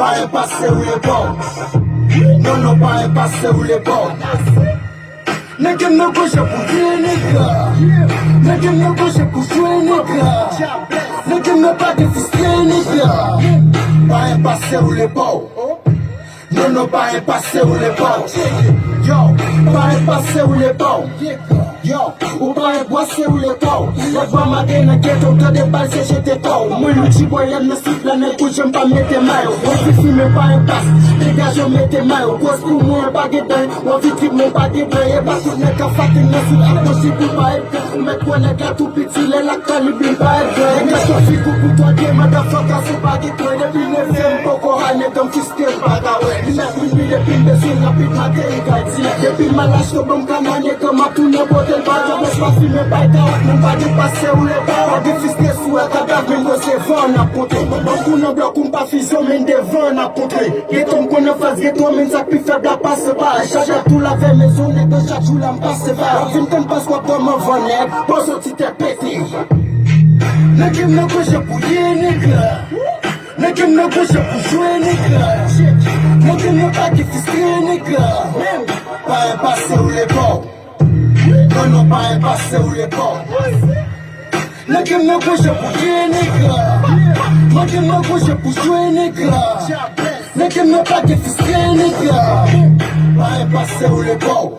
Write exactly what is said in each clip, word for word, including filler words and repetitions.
Pa enpase ou le pa w. Non, non, pa enpase ou le pa w. Nèg m nan gwo jan pou ye nèg la. Nèg m nan gwo jan pou jwe nèg la. Nèg m nan pa gen fis ye nèg la. Pa enpase ou le pa w. Non, non, pa enpase ou le pa w. Yo, pa enpase ou le pa w. Yo, ou pa enpase ou le pa w. Lè bwa mare nan geto, tande bal se jete kò w. Mwen Luchi Boy, M nan sik la, nèg ou janm pa mete mayo. Ou fi fimen pa enpas, degaje w mete mayo. Gwòs pou mwen pa gen dan, w anvi trip mwen pa gen dan. E pa tout nèg ka fatin nan sik ak posib ou pa enpas. Ou mèt kwè nèg la tou piti, lè l ak kalib li pa enpas. Nèg la chwazi kou pou twa pye, motherfucker, se pa gen kwen. Depi nevyèm poko ane, dan m fiske, m pa ka wè. Li mèt win li depi m bezwen rapid maten, li ka di. Depi m al achte banm kanane, kan m ap tounen pote l pa jan, mèt pa fimen bay kawòt, moun pa gen pase ou le pa. Pa gen fiske sou e kadav, men mwen se van n ap konte. Ban kou nan blòk ou m pa fizyon, men devan n ap kontre. Geto m konn anfas geto, men sa k pi fèb la pase pa. Chaje tou lave mezon, nèg yo chak jou la m pase pa. W ap vin tann pas w ap dòmi anvan nèg, pa soti tèt pete. Nèg m nan gwo jan pou ye nèg la. Nèg m nan gwo jan pou jwe nèg la. Nèg m nan pa gen fis ye nèg la. Pa enpase ou le pa w. Non, non, pa enpase ou le pa w. Nèg m nan gwo jan pou ye nèg la. Nèg m nan gwo jan pou jwe nèg la. Nèg m nan pa gen fis ye nèg la. Pa enpase ou le pa w.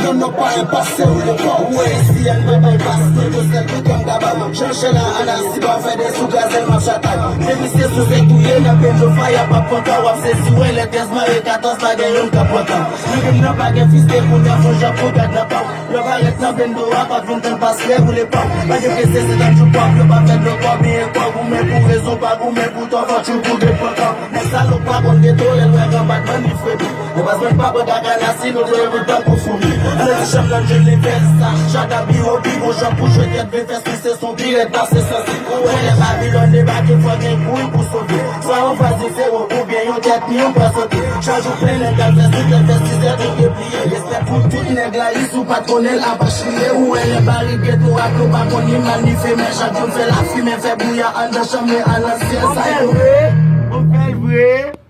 Non, non, pa enpase ou le pa w. Ou wè isi a n pa bay pas, nou yo sèl tout kòm gaba. Jan chè la anasi pa fè de sou gazèl m ap chatay. Men misye sou zèk touye nan bendo faya p ap pran ka w ap sezi wè lè tèz mare katòz pa gen youn k ap pran ka. Nèg m nan pa gen fis de kounye a fò jan pou gad nan pa w. Lè w parèt nan bendo a pa vin tann pas lè ou le pa w. Pa gen prese se tann jou pòp yo pa fè dlo kòb e kòb ou men pou rezon pa goumen pou tò fò tchou pou de pran ka. Nèg salop pa konn geto lè l wè gran bat bann li frebi. Yo pa zwenn pa pran kaka nasi nou dwe ret tankou foumi. Ann ti chanm nan djil li fè sa. Chada biwo pi bon jan pou jwe tèt vin fè sou se son dirèk pase sansi. Ou wè lè Babilòn debake fò gen kouy pou sove. Swa yon faz diferan oubyen yon tèt ni yon pran sote. Chak jou plen nèg al fè sou tèt fè sizè tout depliye. Respè pou tout nèg la isi ou pa t konnen l ap achile. Ou wè lè bari geto a tou pa konn li manife men chak jou m fè lafimen fè bouya anndan chanm li a nan syèl sa yo. Ou fè l vre, ou fè l vre.